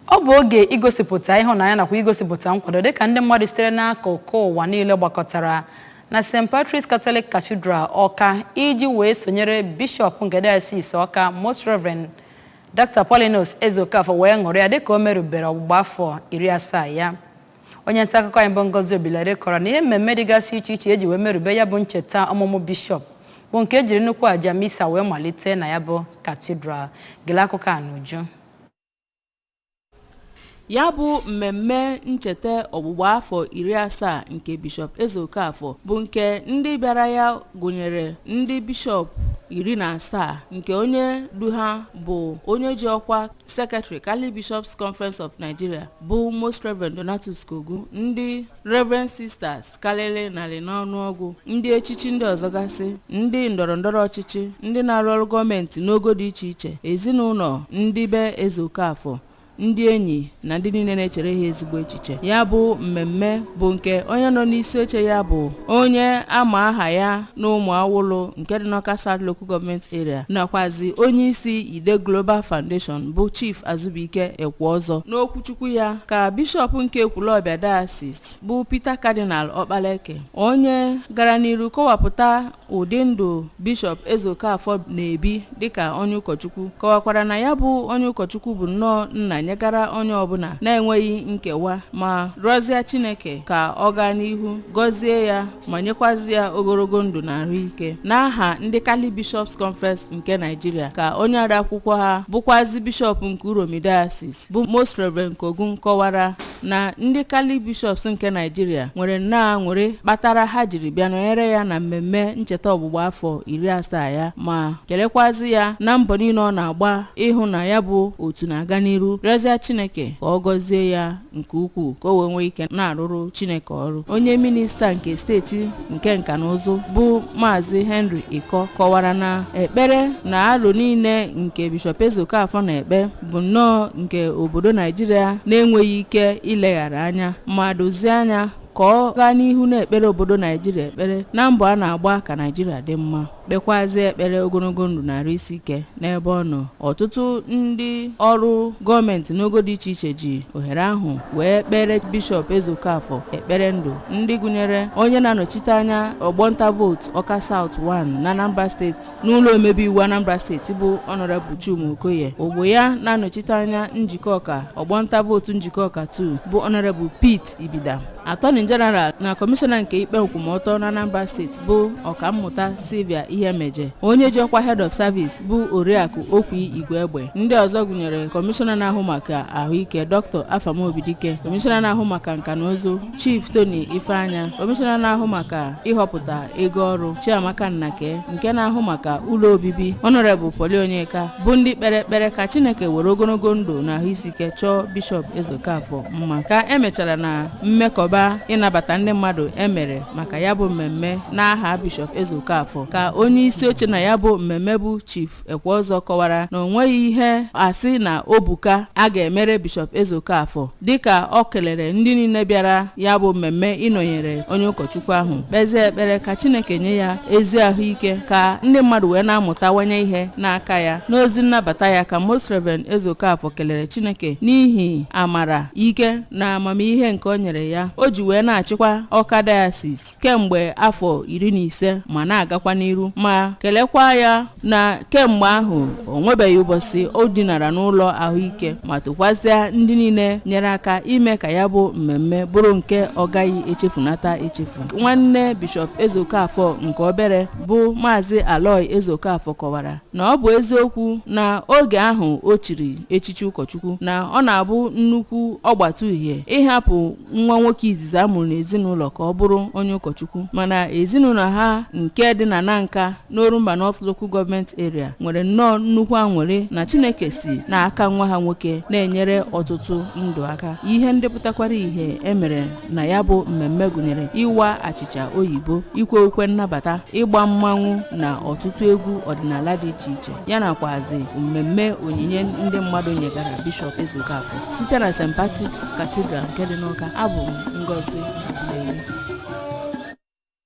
Ọ bụ oge igosipụta ịhụnanya nakwa igosipụta nkwado dịka ndị mmadụ sitere n'akụkụ ụwa niile gbakọtara na St. Patrick's Catholic Cathedral, Awka, iji wee sonyere Bishọp nke Diocese Awka, Most Reverend Dr. Paulinus Ezeokafor, wee ṅụrịa dịka o merubere ọgbụgba afọ 70 ya. Onye nta akụkọ anyị bụ Ngozi Obilere kọrọ na ihe mmemme dịgasị iche iche eji wee merube ya bụ ncheta ọmụmụ bishọp bụ nke ejiri nnukwu aja misa wee malite na ya bụ katidral. Gele akụkọ a n'uju. Ya bụ mmemme ncheta ọgbụgba afọ 70 nke Bishọp Ezeokafor bụ nke ndị bịara ya gụnyere ndị bishọp 17, nke onye du ha bụ onye ji ọkwa Secretary, Catholic Bishops Conference of Nigeria, bụ Most Reverend Donatus Kogu, ndị Reverend Sisters karịrị 100 n'ọnụọgụ, ndị echichi ndị ọzọ gasị, ndị ndọrọndọrọ ọchịchị, ndị na-arụ ọrụ gọọmenti n'ogo dị iche iche, ezinụlọ ndị be Ezeokafor, ndị enyi na ndị niile na-echere ha ezigbo echiche. Ya bụ mmemme bụ nke onye nọ n'isi oche ya bụ onye ama aha ya n'ụmụ awụlụ nke dị n'Awka South Local Government Area, nakwazi onye isi Ide Global Foundation, bụ Chief Azubike Ekweọzọ. N'okwuchukwu ya ka bishọp nke Ekwulọbịa Diocese, bụ Peter Cardinal Ọkpaleke, onye gara n'iru kọwapụta ụdị ndụ Bishọp Ezeokafor na-ebi dịka onye ụkọchukwu, kọwakwara na ya bụ onye ụkọchukwu bụ nnọọ nna nyegara onye ọbụla na-enweghị nkewa, ma rịọzie Chineke ka ọ gaa n'ihu gọzie ya ma nyekwazi ya ogologo ndụ na ahụike. N'aha ndị Catholic Bishops Conference nke Nigeria ka onye ode akwụkwọ ha, bụkwazi bishọp nke Uromi Diocese, bụ Most Reverend Kogun, kọwara na ndị Catholic Bishops nke Nigeria nwere nnọọ aṅụrị kpatara ha jiri bịa nọnyere ya na mmemme ncheta ọgbụgba afọ 70 ya, ma kelekwazi ya na mbọ niile ọ na-agba ịhụ na ya bụ otu na-aga n'iru, rịọzie Chineke ka ọ gọzie ya nke ukwuu ka o wee nwee ike na-arụrụ Chineke ọrụ. Onye minista nke steeti nke nka na ụzụ, bụ Maazị Henry Iko, kọwara na ekpere na alo niile nke Bishọp Ezeokafor na-ekpe bụ nnọọ nke obodo Naijiria na-enweghị ike ileghara anya, ma dozie anya ka ọ gaa n'ihu na-ekpere obodo Naijiria ekpere na mbọ a na-agba ka Naijiria dị mma, kpekwazie ekpere ogologo ndụ na arụ isi ike n'ebe ọ nọ. Ọtụtụ ndị ọrụ gọọmenti n'ogo dị iche iche ji ohere ahụ wee kpere Bishọp Ezeokafor ekpere ndụ, ndị gụnyere onye na-anọchite anya ọgbọnta vootu Awka South 1 na Anambra Steeti n'ụlọ omebe iwu Anambra Steeti, bụ Honorable Chuma Okoye, ogbo ya na-anọchite anya Njikọka ọgbọnta vootu Njikọka 2, bụ Honorable Pete Ibida, Attorney General na kọmishọna nke ikpe nkwụmọtọ na Anambra Steeti, bụ Ọkammụta Sylvia Ihemeje, onye ji ọkwa Head of Service, bụ Oriakụ Okwi Igwe Egbe. Ndị ọzọ gụnyere kọmishọna na-ahụ maka ahụike, Dr. Afamobidike, kọmishọna na-ahụ maka nka na ụzụ, Chief Tony Ifeanya, kọmishọna na-ahụ maka ịhọpụta ego ọrụ, Chiamaka Nnake, nke na-ahụ maka ụlọ obibi, Honorable Poli Onyeka, bụ ndị kpere ekpere ka Chineke were ogologo ndụ na ahụ isi ike chọọ Bishọp Ezeokafor mma. Ka emechara na mmekọba ịnabata ndị mmadụ emere maka ya bụ mmemme n'aha Bishọp Ezeokafor, ka onye isi oche na ya bụ mmemme, bụ Chief Ekweọzọ, kọwara na o nweghị ihe asị na obuka a ga-emere Bishọp Ezeokafor, dịka ọ kelere ndị niile bịara ya bụ mmemme ịnọnyere onye ụkọchukwu ahụ, kpezie ekpere ka Chineke nye ya ezi ahụike ka ndị mmadụ wee na-amụtawanye ihe n'aka ya. N'ozi nnabata ya ka Most Reverend Ezeokafor kelere Chineke n'ihi amara, ike na amamihe nke o nyere ya o ji wee na-achịkwa Awka Diocese kemgbe afọ 15 ma na-agakwa n'iru, ma kelekwa ya na kemgbe ahụ o nwebeghị ụbọchị o dinara n'ụlọ ahụike, ma tụkwasịa ndị niile nyere aka ime ka ya bụ mmemme bụrụ nke ọ gaghị echefunata echefu. Nwanne Bishọp Ezeokafor nke obere, bụ Maazị Aloy Ezeokafor, kọwara na ọ bụ eziokwu na oge ahụ o chiri echichi ụkọchukwu na ọ na-abụ nnukwu ọgbata uhie ịhapụ nwa nwoke izizi a mụrụ n'ezinụlọ ka ọ bụrụ onye ụkọchukwu, mana ezinụlọ ha nke dị na Nanka n'Orumba North Local Government Area nwere nnọọ nnukwu aṅụrị na Chineke si n'aka nwa ha nwoke na-enyere ọtụtụ ndụ aka. Ihe ndepụtakwara ihe emere na ya bụ mmemme gụnyere ịwa achịcha oyibo, ikwe ukwe nnabata, ịgba mmanwụ na ọtụtụ egwu ọdịnala dị iche iche, ya nakwazi mmemme onyinye ndị mmadụ nyegara Bishọp Ezeokafor. Site na St. Patrick's Cathedral nke dị n'Awka, abụ m Ngozi Obileye.